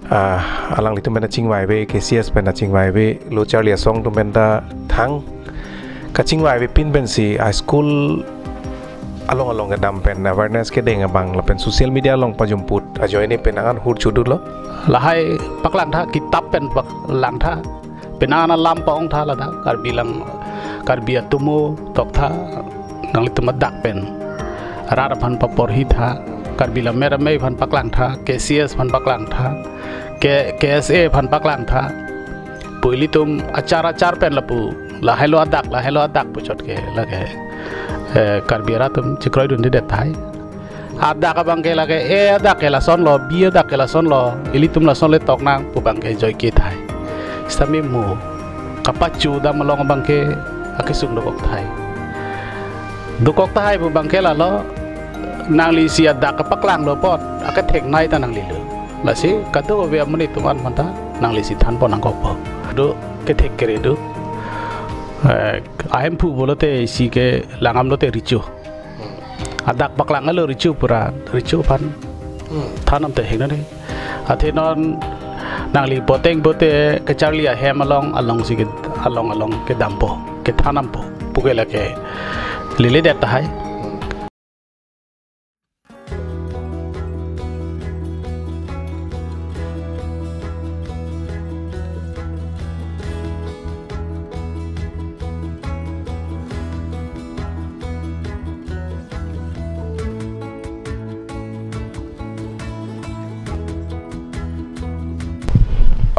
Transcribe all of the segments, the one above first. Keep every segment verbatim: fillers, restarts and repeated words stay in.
Ah, alanglitum pen ta chingvaive, K C S pen ta chingvaive, lo charli asong atum pen ta thang kachingvaive pin pensi a school along along kedam pen awareness kedeng abang lapen social media along pajumput ajoine penang an hur chodutlo. Lahai paklang tha, kitap pen paklang tha, penang an alam pa-ong tha ladak, Karbi lang, Karbi atomo tok tha, nanglitum adak pen rat aphan paporhi tha, Karbi Lammet Amei aphan paklang tha, K C S aphan paklang tha, K-, K S A aphan paklang tha. Pu ilitum achar achar pen lapu, lahai lo adak, lahai lo adak pu chot ke lake, eh, Karbi arat atum chekroidundedet tahai. Adak abang ke lake, A adak ke lasonlo, B adak ke lasonlo, ilitum lason le tok nang pu abang ke joike tahai. Sitame mo kapachodam along abang ke akesung dokok tahai. Dokok tahai pu abang ke lalo, nanglisi adak kapaklanglo apot aketheknei ta nanglilo. Lasi kadokave amonit atum an aphan ta nanglisi thanpon nangkokpo. Do kethek kere do. Eh, ahemphu pulote isi ke langdamlote recho. Adak paklang alo recho pura, recho aphan Hmm. than nam te heng nani. Athe non nangli poteng pote kacharli ahem along alongsi ke, along along kedampo, kethan nampo pu ke lake leledet tahai.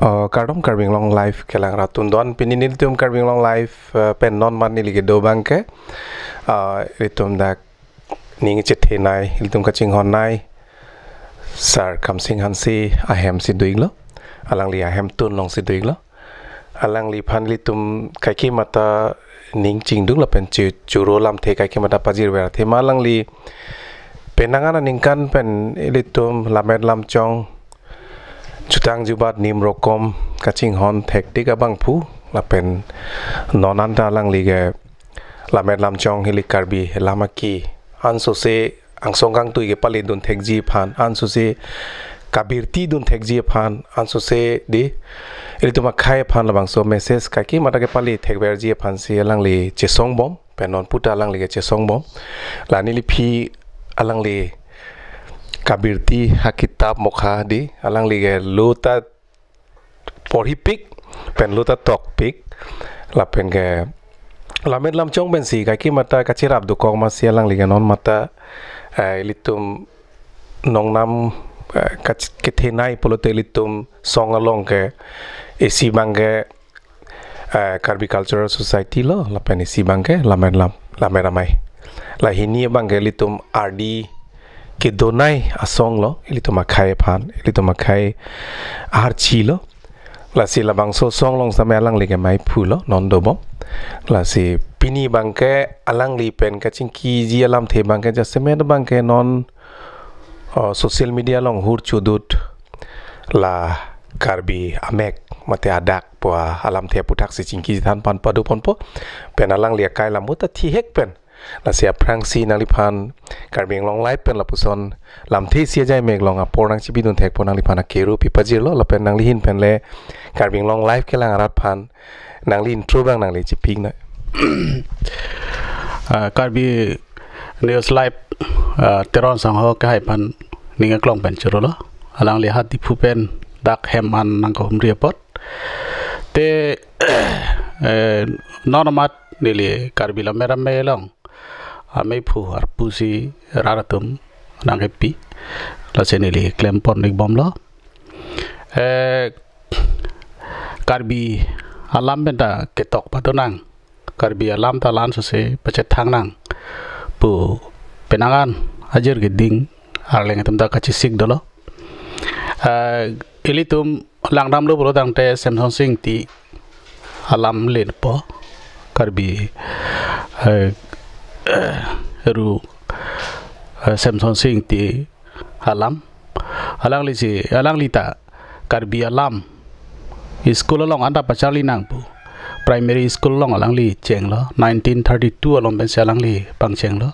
Oh, kardom Karbi Anglong Live kelang rat atum, don pini nelitum Karbi Anglong Live, eh, pen non man neli kedo abang ke, ah, ilitum dak ning chethenei, ilitum kachinghonnei Sar Kamsing Hanse ahemsi do-iklo. Alangli ahemtun alongsi do-iklo. Alangliphan ilitum kaikema ta ning chingduk lapen che-, choro lamthe kaikema ta pajirver athema alangli penang an aningkan pen ilitum lammet lamchong jutang jubat nim rokom kachinghon thektik abangphu lapen non an ta alangli ke lammet lamchong hili Karbi lam aki ansose angsong kangtui kepaledun thekji aphan, ansose kabirti dun thekji aphan, ansose di ilitum akhei aphan labangso message kaikema ta kepale thekverji aphansi alangli chesongbom, pen non puta alangli ke chesongbom. La neliphi alangli kabirti hakitap mokha di alangli ke lo ta porhipik pen lo ta tokpik lapen ke lammet lamchong pensi kaikema ta kacherap dokok amatsi alangli ke non mata, eh, ilitum nongnam, eh, kach-, kethenei pulote ilitum song along ke isi abang ke, eh, Karbi Cultural Society lo lapen isi abang ke Lammet Lam, Lammet Amei. La hini abang ke ilitum ardi kedonei asong lo, ilitum akhei aphan, ilitum akhei aharchi lo. Lasi labangso asong along sitame alangli ke maiphu lo, non dobom. Lasi pini abang ke alangli pen kachingkiji alamthe abang ke jasemet abang ke non, oh, social media along hur chodut la Karbi amek mate adak pu alamthe aphuthaksi chingki than pan padoponpo. Pen alangli akai lambo ta thihek pen. Lasi aphrangsi nangliphan Karbi Anglong Live pen lapuson lamthe isi ajai mek along apor nangchipidun thekpo, nangliphan akero pipajirlo lapen nangli ahin pen le Karbi Anglong Live kelang arat aphan nangli intro abang nangli chipik nai. Ah, Karbi News Live, ah, Teron Sangho kehai aphan ning aklong pen chorolo. Alangli ha Diphu pen dak hem an nangkahumri apot. Te, eh, non amat neli Karbi Lammet Amei along ameiphu arpu si rat atum nangkepi. Lasi neli klempon-ikbomlo. Eh, Karbi alam pen ta ketok padonang, Karbi alam ta la-an sose pachethang nang pu penang an ajir keding arleng atum ta kachesik dolo. Eh, ilitum langdamlo pulo tangte Semsonsing Ingti alam lepo, Karbi, eh, eh, ru, eh, Semsonsing Ingti alam. Alanglisi, alangli ta Karbi alam school along anta pacharli nang pu. Primary school along alangli chenglo. Nineteen thirty-two along pensi alangli pangchenglo.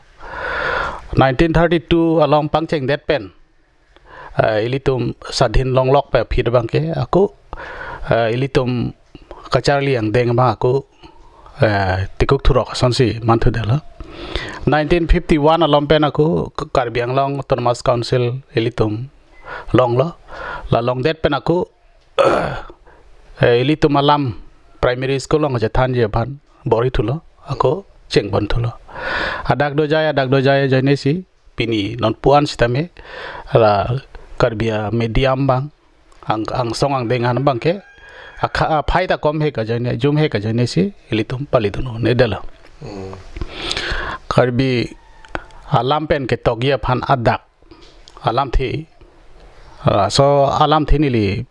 Nineteen thirty-two along pangchengdet pen eh, ilitum sadhin longlok pen aphi abangke ako, eh, ilitum kacharli angdeng abang ako, eh, tekuk thurok asonsi manthudetlo. Nineteen fifty-one along pen ako Karbi Anglong Autonomous Council ilitum longlo. La longdet pen ako, eh, ilitum alam primary school along chethanji aphan bor-ithulo, ako chengbonthulo. Adak dojai, adak dojai ajoinesi pini non pu-an sitame la Karbi a-medium abang, ang, angsong angdeng an abangke akha, aphai ta komhek ajoine, jumhek ajoinesi ilitum palidun-un-edetlo. Hmm. Karbi alam pen ketokji aphan adak alamthe, ah, laso alamthe neli,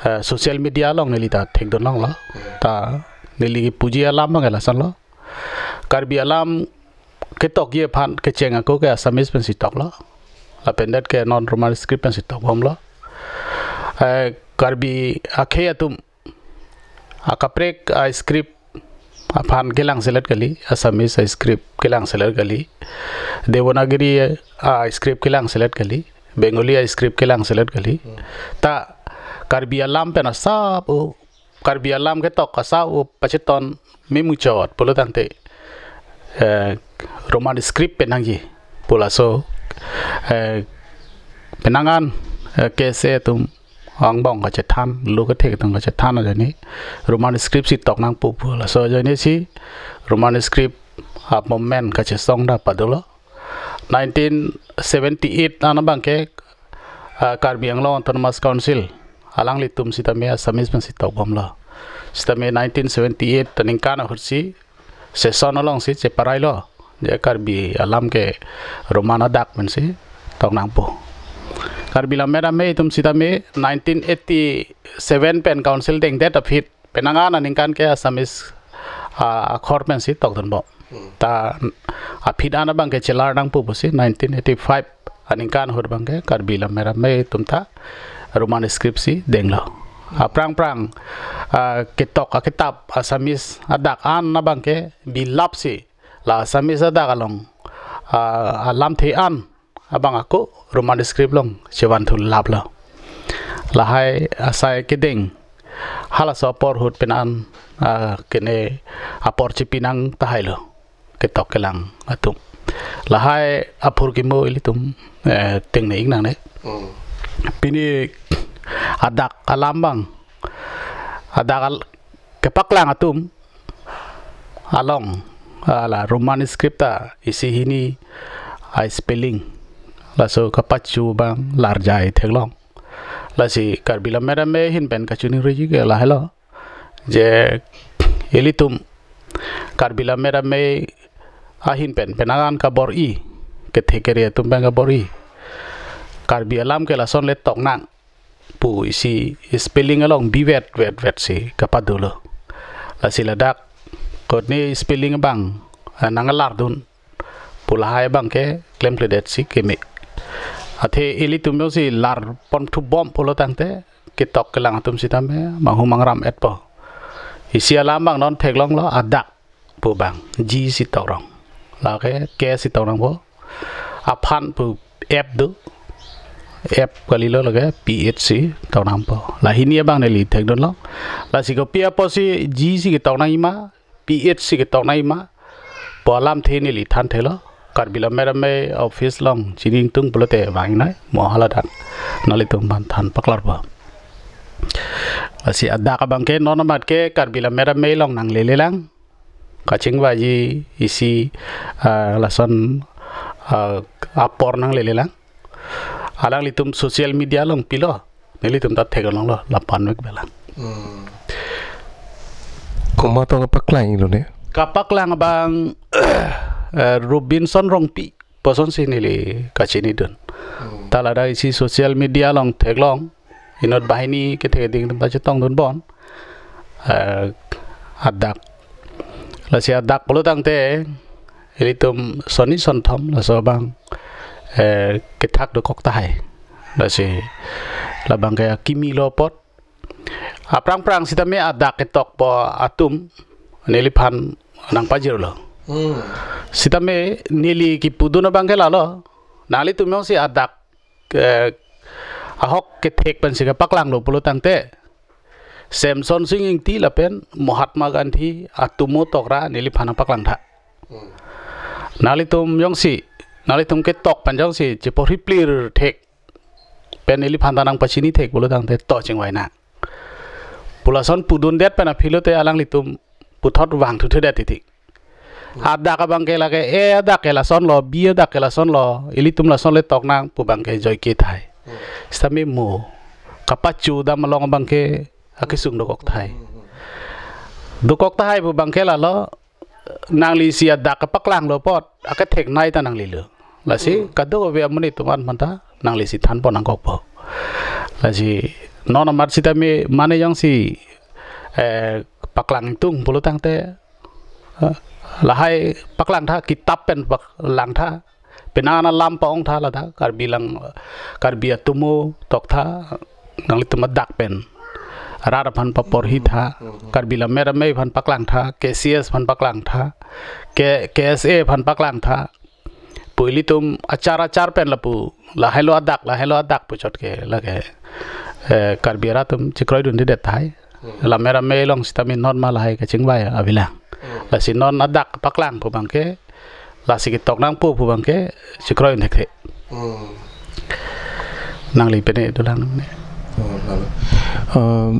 eh, social media along neli ta thekdun longlo. Ta neli kipuji alam abang ke lasonlo. Karbi alam ketokji aphan kecheng ako ke Assamese pensi toklo. Lapen det ke non Roman script pensi tokbomlo. Eh, Karbi akhei atum akaprek a-script aphan kelangselet kali, Assamese a-script kelangselet kali, Devanagari a-script kelangselet kali, Bengali a-script kelangselet kali. Hmm. Ta Karbi alam pen asap o, Karbi alam ketok asap o pacheton memuchot pulo tangte, eh, Roman script pen nangji pu laso, eh, penang an, eh, K S A atum angbong kachethan, lo kethek atum kachethan ajoine Roman script si tok nangpo pu laso ajoinesi Roman script a-movement kachesong ta padolo. Nineteen seventy-eight an abangke, ah, Karbi Anglong Autonomous Council alanglitum sitame Assamese pensi tokbomlo. Sitame nineteen seventy-eight aningkan ahutsi session alongsi cheparailo, je Karbi alam ke Roman adak pensi tok nangpo. Karbi Lammet Amei atum sitame nineteen eighty-seven pen council dengdet aphi penang an aningkan ke Assamese, ah, akhor pensi tokdunbom. Hmm. Ta aphi an abangke chelar nangpo pusi nineteen eighty-five aningkan ahut abangke Karbi Lammet Amei atum ta Roman script si denglo. Aphrang phrang, ah, ketok akitap Assamese adak an abangke bilapsi la Assamese adak along, ah, alamthe an abang ako Roman script along chevanthulaplo. Lahai asai kedeng halaso apor ahut pen an, ah, kene apor chepi nang tahailo ketok kelang atum. Lahai aphurkimo ilitum, eh, tengne-ik nangne. Hmm. Pini adak alam abang, adak al-, kepaklang atum along, ah, la Roman script ta isi hini a-spelling laso kapachu abang larjai theklong. Lasi Karbi Lammet Amei ahin pen kachiningriji ke lahailo, je ilitum Karbi Lammet Amei ahin pen penang an kabor-i, kethe kere atum pen kabor-i, Karbi alam ke lasonle tok nang pu isi spelling along bivet vet vet si kapadolo. Lasi ladak kotne spelling abang, ah, nanglardunnang pu lahai abangke klemkledet si keme. Athe ilitum jongsi larponthubom pulo tangte ketok kelang atum sitame manghu mangram-etpo. Isi alam abang non theklonglo, adak pu abang G si tokrong. Lake K si tok nangpo. Aphan pu F do. F kalilo, lake P H si tok nangpo. La hini abang neli thekdunlong. Lasi kopi apotsi G si ketok nangjima, P H si ketok nangjima pu alamthe neli thanthelo. Karbi Lammet Amei office along chini ingtung pulote vangnoi, mo haladak nanglitum aphan than paklarpo. Lasi adak abangke non amat ke Karbi Lammet Amei along nanglelelang. Kachingvaiji isi, ah, lason, ah, apor nanglelelang. Alanglitum social media along pilo, nelitum ta theklonglo, lapu-an vek belang. Hmm. Komat tong kapaklang lo ne? Kapaklang abang, eh, Robinson Rongpi pu asonsi neli kachinidun. Hmm. Ta ladak isi social media along theklong, inut banghini kethe keding atum ta chetongdunbom. Eh, adak. Lasi adak pulo tangte ilitum sonni sonthom laso abang, eh, kethak dokok tahai. Lasi labangke akimi lo apot. Aphrang phrang sitame adak ketokpo atum neliphan nangpajirlo. Hmm. Sitame neli kipudun abangke lalo. Nanglitum jongsi adak, eh, ahok kethek pensi kepaklanglo pulo tangte, Semson Sing Ingti lapen Mahatma Gandhi atomo tokra neliphan nangpaklang tha. Hmm. Nanglitum jongsi, nanglitum ketok pen jongsi cheporhi plir thek pen neliphan ta nangpachini thek pulo tangte to chingvai nang pu lason pudundet pen aphi lote alanglitum puthot vangthuthedet titi. Hmm. Adak abangke lake, A adak ke lasonlo, B adak ke lasonlo, ilitum lason le tok nang pu abangke joike tahai. Hmm. Sitame mo kapachodam along abangke akesung dokok tahai. Hmm. Dokok tahai pu abangke lalo, nanglisi adak kepaklanglo apot akethek nei ta nanglilo. Lasi, hmm, kadokave amonit atum an aphanta nanglisi thanpon nangkokpo. Lasi non amat sitame mane jongsi, eh, paklang tung pulo tangte, eh, lahai paklang tha, kitap pen paklang tha, penang alam pa-ong tha ladak, Karbi lang, Karbi atomo tok tha, nanglitum adak pen rat aphan paporhi tha, hmm, hmm, Karbi Lammet Amei aphan paklang tha, K C S aphan paklang tha, K-, K S A aphan paklang tha pu ilitum achar achar pen lapu, lahailo adak, lahailo adak pu chot ke lake, eh, Karbi arat atum chekroidundedet tahai. Hmm. Lammet Amei along sitame non ma lahai kachingvai avelang. Hmm. Lasi non adak paklang pu abangke, lasi ketok nangpo pu abangke chekroi thekthe. Hmm. Nangli pene dolang ne. Oh, lalu. Um,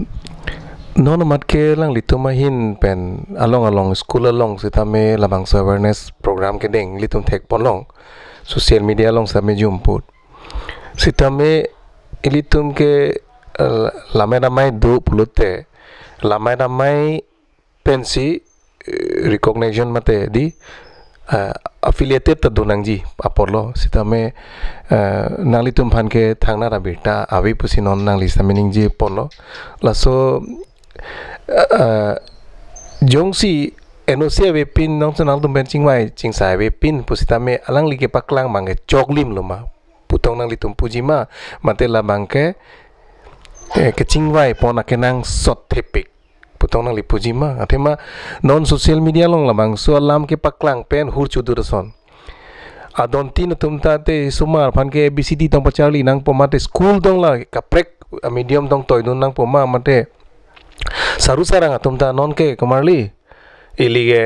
non amat ke alanglitum ahin pen along along school along sitame labangso awareness program kedeng ilitum thekponlong, social media along sitame jumput. Sitame ilitum ke, eh, Lammet Amei do pulote, Lammet Amei pensi, eh, recognition mate di, eh, affiliated ta do nangji apotlo. Sitame, eh, nanglitum aphan ke thangnat abirta ave pusi non nangli sitame ningjeponlo. Laso, eh, eh, jongsi N O C avepin, nangchenal atum pen chingvai chingsai avepin pusitame alangli kepaklang abangke choklimlo ma pu tong nanglitum puji ma, mate labangke, eh, kechingvaipon akenangsot thepik pu tong nangli puji ma? Athema non social media along labangso alam kepaklang pen hur chudur ason. Adontin atum ta te osomar aphan ke A B C D tong pacharli nangpo mate school tong la kaprek a-medium tong toidun nangpo ma, mate saru sarang atum ta non ke komarli ili ke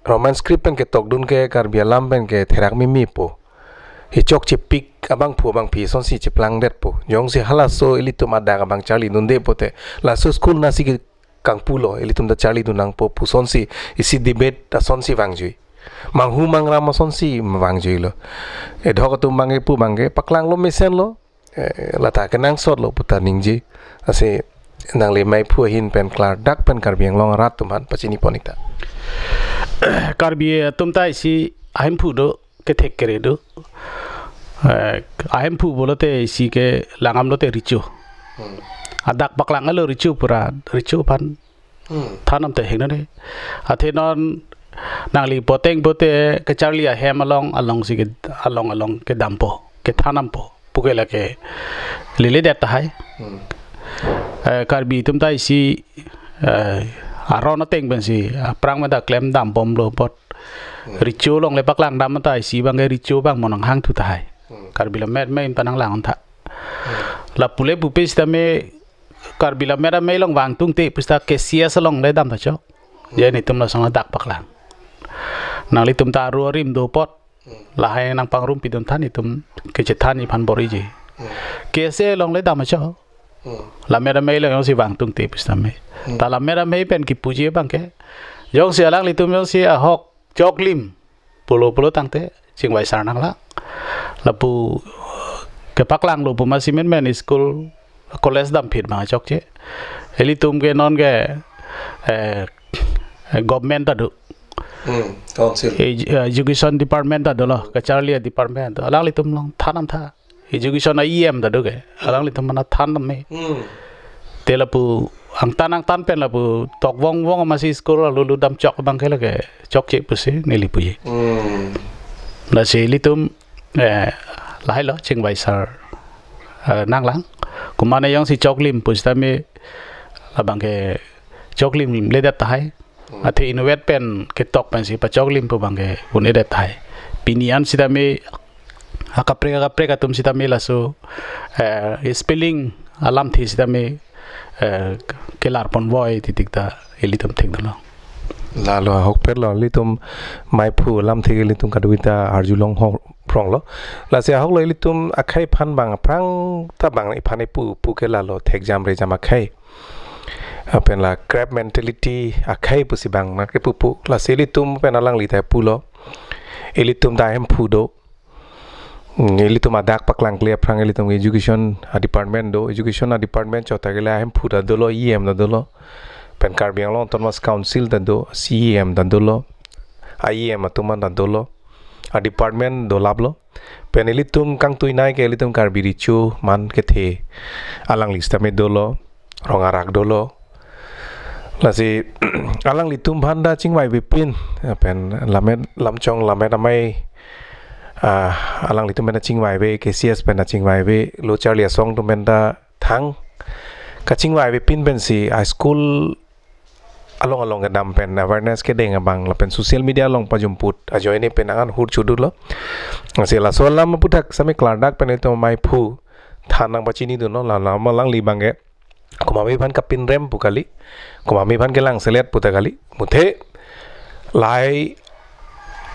Roman script pen ketokdun ke Karbi alam pen ke therak mimi po. Hichok chepik abangphu abangphi asonsi cheplangdetpo. Jongsi halaso ilitum adak abang charlidunde pote, laso school nasi ke kangpulo, ilitum ta charlidun nangpo pusonsi isi debate asonsi vangjui. Manghu mangram asonsi vangjuilo. Edhok atum abangke pu abangke paklanglo mesenlo. Eh, lata kenangsotlo puta ningje. Lasi nangli maiphu ahin pen klardak pen Karbi Anglong arat atum aphan pachinipon ik ta. Karbi atum ta isi ahemphu do, kethek kere do. Eh, ahemphu pulote isi ke langdamlote recho. Hmm. Adak paklanglo recho pura, recho aphan. Hmm. Thandam te hingno de. Athe non nangli poteng pote kacharli ahem along alongsi ke, along along kedampo, kethandampo pu ke lake leledet tahai. Hmm. Eh, Karbi atum ta isi, eh, aron ateng pensi aphrang meda klemdambomlo apot. Hmm. Recho along le paklangdam ta isi abangke recho abang mo nanghangthu tahai. Hmm. Karbi Lammet Amei pen nanglang tha. Hmm. Lapu le pupe sitame Karbi Lammet Amei along vangtungte pusita K C S along le dam ta chok. Hmm. Je nelitum lason adak paklang. Nanglitum ta aru arim do apot. Hmm. Lahai nangpangrumpidun tha, nelitum kechethanji aphan bor-iji. Hmm. K S A along le dam ta chok. Hmm. Lammet Amei along jongsi vangtungte pusitame. Hmm. Ta Lammet Amei pen kipuji abangke, jongsi alanglitum jongsi ahok choklim pulo pulo tangte chingvai sar nanglang. Lapu kepaklanglo pu masi menmen school college damphit abang chokche. Ilitum ke non ke, eh, government ta do. Hmm, council. Edu-, eh, education department ta dolo, kacharli department ta do. Alanglitum along thandam tha. Education a-E M ta do ke. Alanglitum aphan thandam me. Hmm. Te lapu angtan angtan pen lapu tokvong vong masi school lulu damchok abangke lake chokche pusi neli puji. Hmm. Lasi ilitum, eh, lahailo chingvai sar, eh, nanglang. Komatne jongsi choklim pusitame labangke choklimledet tahai. Hmm. Athe inutvet pen ketok pensi pachoklim pu abangke un-edet tahai. Pini an sitame akaprek akaprek atum sitame laso, eh, spelling alamthe sitame, eh, kelar ponvoi titik ta ilitum thekdunlo. Lalo ahokpet lo, ilitum maiphu alamthe ke ilitum kadokave ta arjulong ho prong lo. Lasi ahok lo, ilitum akhei aphan bang aphrang ta bang iphan ipu pu ke lalo thekjam rejam akhei. Lapen la crab mentality akhei pusi bang na kepu pu. Lasi ilitum pen alangli ta pulo. Ilitum ta ahemphu do. Hmm, ilitum adak paklangkle aphrang ilitum education a department do. Education a department chot ta ke la ahemphu ta dolo, E M ta dolo. Pen Karbi Anglong Autonomous Council ta do, C E M ta dolo. A E M atum an ta dolo. A department dolaplo. Pen ilitum kangtuinei ke ilitum Karbi Recho Man Kethe alangli sitame dolo, Rong Arak dolo. Lasi alanglitum aphan ta chingvai avepin, pen Lammet Lamchong Lammet Amei, ah, alanglitum pen ta chingvai ave, K C S pen ta chingvai ave, Lo Charli Asong atum pen ta thang kachingvai avepin pensi a school along along kedam pen awareness kedeng abang lapen social media along pajumput ajoine pen angan hur chodunlo. Lasi laso alam aputhak sitame klardak pen itum maiphu than nangpachinidunlo, la alam alangli abang ke komatme aphan kapinrem pu kali, komatme aphan kelang selet pu ta kali, muthe lahai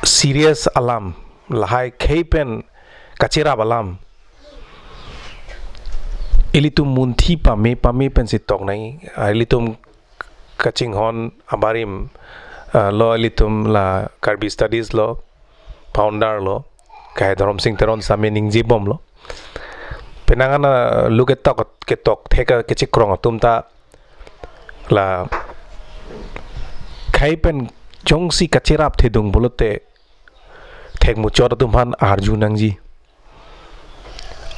serious alam, lahai khei pen kacherap alam ilitum munthi pame pame pensi tok nangji, ah, ilitum kachinghon abarim, ah, lo ilitum la Karbi Studies lo, founder lo, Kahai Dhorom Sing Teron sitame ningjebomlo. Penang an, ah, lu ketok ketok thek kechikrong atum ta la khei pen jongsi kacherap thedung pulote thekmuchot atum aphan arju nangji.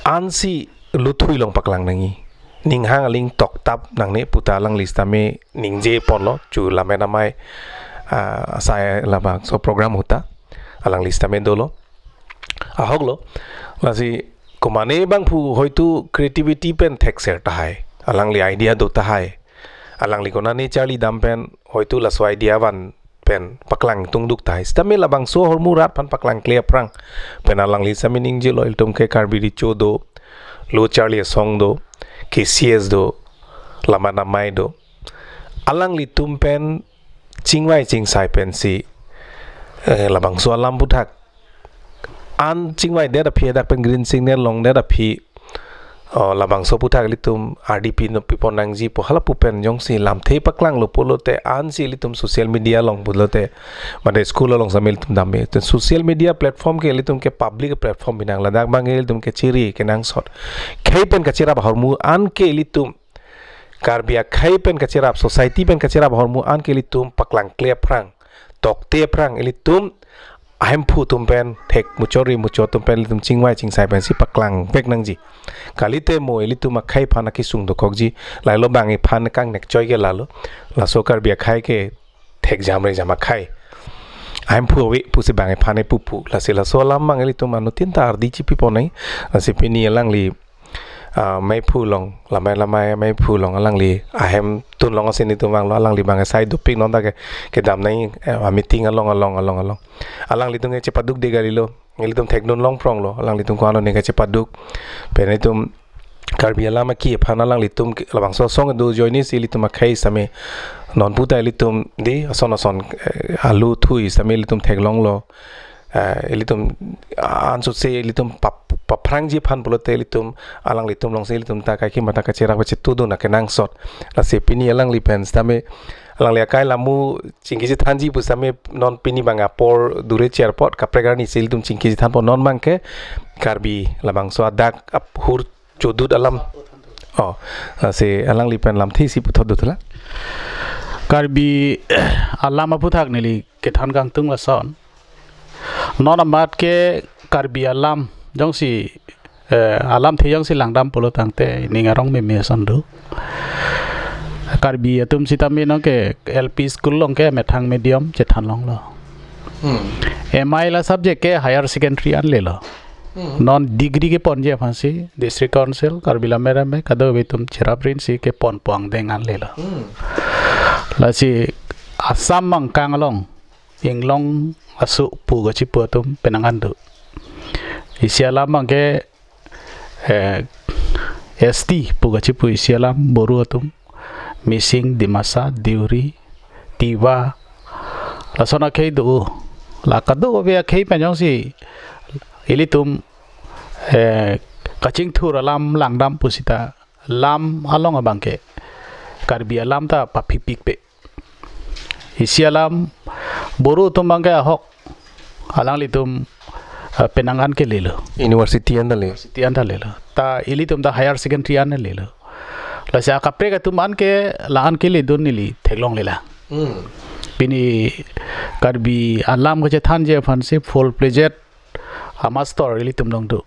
Ansi luthui along paklang nangji. Ninghang aling toktap nangne pu ta alangli sitame ningje ponlo, chu Lammet Amei, ah, sai labangso program ahut ta alangli sitame dolo. Ahok lo, lasi komatne abang pu hoitu creativity pen thekser tahai, alangli idea do tahai, alangli konane charlidam pen hoitu laso idea van pen paklang tungduk tahai. Sitame labangso ahormu rat aphan paklangkle aphrang pen alangli sitame ningjelo, ilitum ke Karbi Recho do, Lo Charli Asong do, K C S do, Lammet Amei do. Alanglitum pen chingvai chingsai pensi, eh, labangso alam aputhak an chingvaidet aphi, dak pen green signal longdet aphi, oh, labangso aputhak ilitum R D P no pipon nangji pu halapu pen jongsi lamthe paklanglo pulote, ansi ilitum social media along pulote, mate school along sitame ilitum dam-e. Te social media platform ke ilitum ke public platform binang, ladak abang ke ilitum ke chiri kenangsot. Khei pen kacherap ahormu an ke ilitum Karbi akhei pen kacherap, society pen kacherap ahormu an ke ilitum paklangkle aphrang, tokte aphrang, ilitum ahemphu atum pen, thekmuchot rimuchot atum pen ilitum chingvai chingsai pensi paklangvek nangji. Kalite mo ilitum akhei aphan akesung dokokji, lahelo bang iphan kangnek choi ke lalo. Laso Karbi akhei ke thekjam rejam akhei, ahemphu ave pusi bang iphan ipu pu. Lasi laso alam abang ilitum anuttin ta ardi chipipon nangji. Lasi pini alangli, ah, maiphu along, Lammet Amei maiphu along alangli ahemtun along asin itum vanglo, alangli abang sai dopik non ta ke, kedam nangji, eh, meeting along along along along. Alanglitum ke chepaduk de kalilo, ilitum thekdun long pronglo, alanglitum ko-an ne kachepaduk. Pen itum Karbi alam aki aphan alanglitum ke labangso asong do ajoine si ilitum akhei sitame non pu ta ilitum de ason ason, eh, aluthui sitame ilitum theklonglo. Eh, ilitum ansose ilitum pap-, paphrangji aphan pulote ilitum alanglitum alongsi ilitum ta kaike mata kacherap pachetudun akenangsot. Lasi pini alangli pen sitame alangli akai lamu chingki chethanji pu sitame non pini abang apor dure cher apot, kaprek arni si ilitum chingki chethanpo, non abang ke Karbi labangso adak ahur chodut alam. Oh, lasi alangli pen lamthe isi puthot dothulang. Karbi alam aputhak neli kethan kangtung lason. Non amat ke Karbi alam jongsi, eh, alamthe jongsi langdam pulo tangte ning arong meme ason do. Karbi atum sitame non ke L P school along ke methang medium chethan longlo. Hmm. M I la subject ke higher secondary an lelo. Hmm. Non degree keponji aphansi District Council Karbi Lammet Amei kadokave atum cheraprin si keponpo angdeng an lelo. Hmm. Lasi Assam angkang along inglong aso pu kachipu atum penang an do. Isi alam abangke, eh, S T pu kachipu isi alam, Boro atum, Mising, Dimasa, Deuri, Tiwa, lason akhei do. La kadokave akhei pen jongsi ilitum, eh, kachingthur alam langdam pusita lam along abangke Karbi alam ta paphipikpe. Isi alam, Boro atum abangke ahok alanglitum, eh, penang an kelelo. University an ta le. University an ta lelo. Ta ilitum ta higher secondary an lelo. Lasi akaprek atum anke la-an keledun neli theklongle lang. Hmm. Pini Karbi alam kachethanji aphansi full-fledged amastor ilitum along do.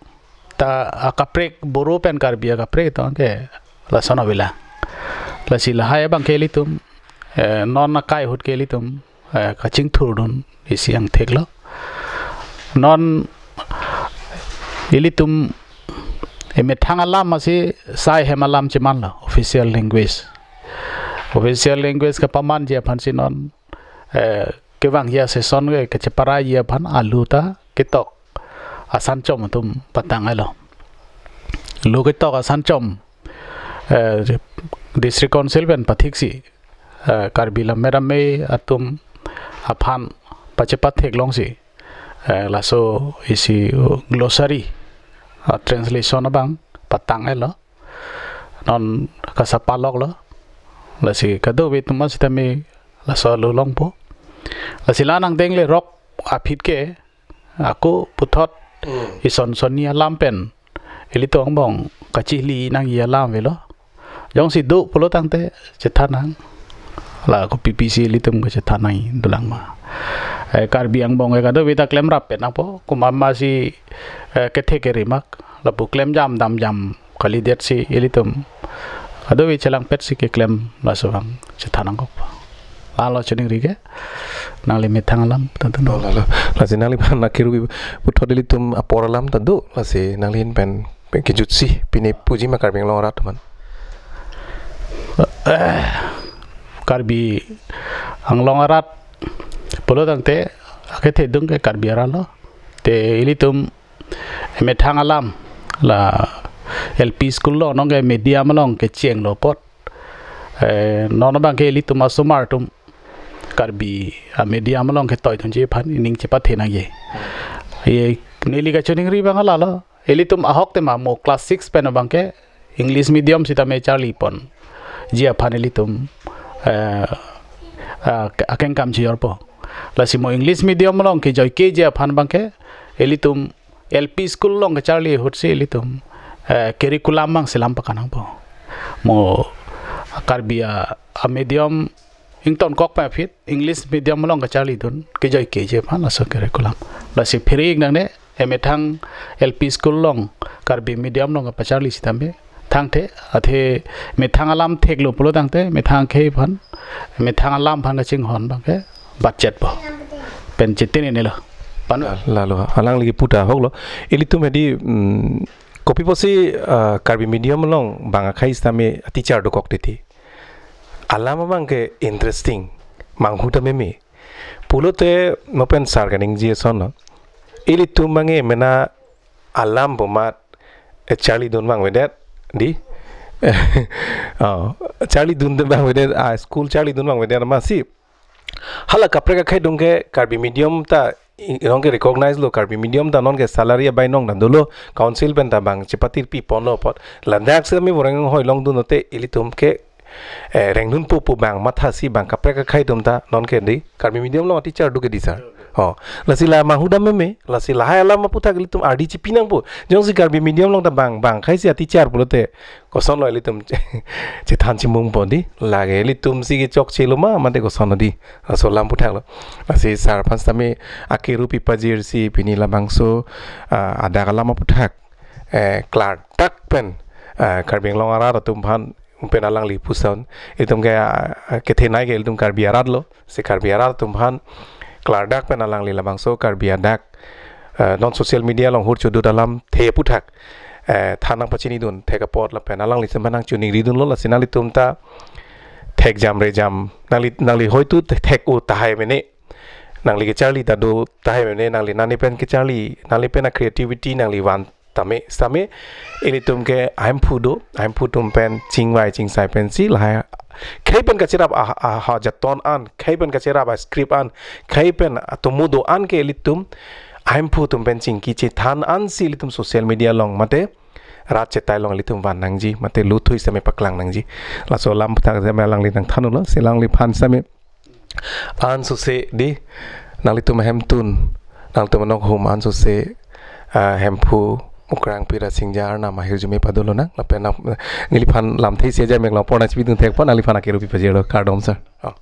Ta akaprek Boro pen Karbi akaprek tong ke lason avelang. Lasi lahai abangke ilitum, eh, non akai ahut ke ilitum, eh, kachingthurdun isi angthek lo. Non ilitum emethang alam asi sai hem alam chemanlo, official language. Official language kapamanji aphansi non, eh, kevangji aseson ke kacheparaiji aphan alu ta ketok asanchom atum patang-elo. Lu ketok asanchom, eh, District Council pen pathiksi, eh, Karbi lammet amei atum aphan pachepatheklongsi, eh, laso isi glossary, ah, translation abang patang-elo. Non kasapaloklo. Lasi kadokave atum sitame laso alu longpo. Lasi la nangdenglerok aphi ke ako puthot Hmm. ison sonni alam pen ilitum angbong kachihli nangji alam avelo. Jongsi do pulo tangte chethan nang. La kopi pisi ilitum kachethan nangji dolang ma. Eh, Karbi angbong ke kadokave ta klemrap pen nangpo. Komat masi, eh, kethe kerimak. Lapu klemjam damjam kalidetsi ilitum kadokave chelangpetsi keklem laso abang chethan nangkok. Lalo choningri ke nangli methang alam ta do. Oh, lalo. Lasi nangliphan akiru puthot ilitum apor alam ta do. Lasi nangliphan pen, pen kejutsi pini puji ma Karbi Anglong arat atum aphan. Eh, Karbi Anglong arat pulo tangte akethedung ke Karbi arat lo. Te ilitum emethang alam la L P school along nonke medium along kechenglo apot, eh, non abangke ilitum asomar atum Karbi amedium along ketoidunji aphan ining chepathe nangji. Ye neli kachoningri abang lalo. Ilitum ahok tema mo class six pen abangke English medium sitame charliponji aphan ilitum, eh, ah, akengkam chijorpo. Lasi mo English medium along kejoikeji aphan abangke ilitum L P school along kacharli ahutsi ilitum, eh, curriculum abang selam pakanangpo. Mo Karbi a, amedium ingtonkok pen aphi English medium along kacharlidun kejoikeji aphan laso curriculum. Lasi phere-ik nangne emethang L P school along Karbi medium along kapacharli sitame thangthe, athe methang alam theklo pulo tangte methang akhei aphan, methang alam aphan kachinghon abangke budget po. Pen chitin inelo. Panu. Lalo, alangli kepu ta ahoklo. Ilitum hedi, mm, kopi pusi, ah, Karbi medium along bang akhei sitame teacher dokok titi. Alam abangke interesting. Manghu ta meme. Pulote mo pen sar kaningje ason lo. Ilitum abangke mena alam bomat, eh, charlidun vangvedet, di. Oh, charlidun vangvedet, ah, school charlidun vangvedet masi. Hala kaprek akhei adung ke Karbi medium ta i-, nonke recognize lo, Karbi medium ta nonke salary abai nong ta dolo, council pen ta bang chepatirpi ponlo apot. Ladak sitame voreng hoi longdun ote ilitum ke, eh, rengdunpo pu bang mathasi bang kaprek akhei atum ta nonke di Karbi medium along teacher do ke di sir. Oh, lasi la manghu dam meme, lasi lahai alam aputhak ilitum ardi chipi nangpo. Jongsi Karbi medium along ta bang, bang akhei si teacher pulote kosonlo ilitum chethan chimungpo di. Lake ilitum si kechokche lo ma, mate kosonlo di. Laso alam aputhak lo. Lasi sar aphan sitame akiru pipajirsi pini labangso, ah, adak alam aputhak, eh, klardak pen, eh, Karbi Anglong arat atum aphan pen alangli puson. Ilitum ke, ah, kethenei ke ilitum Karbi arat lo. Si Karbi arat atum aphan klardak pen alangli labangso Karbi adak, eh, non social media along hur chodut alamthe aputhak, eh, than nangpachinidun thek apot lapen alangli sitame nangchoningridunlo, lasi nanglitum ta thekjam rejam, nangli, nangli hoitu thek-o tahai mene. Nangli kecharli ta do tahai mene, nangli nani pen kecharli, nangli pen a creativity nangli van tame, same ilitum ke ahemphu do, ahemphu atum pen chingvai chingsai pensi lahai khei pen kacherap a, a, ha jaton an, khei pen kacherap a script an, khei pen atomo do-an ke ilitum ahemphu atum pen chingki chethan ansi ilitum social media along mate rat chetai along ilitum van nangji, mate luthui same paklang nangji. Laso alam thak same alangli nangthanlo, si alangliphan same ansose di, nanglitum ahemtun, nanglitum anok hum ansose, ah, Hemphu Mukrang Pira Singja arnam ahirjume padolonang, lapen nang, neliphan lamthe si ajai mek longpor nangchipidun thekpo, nangliphan akiru pipajirlo, kardom sir. Oh.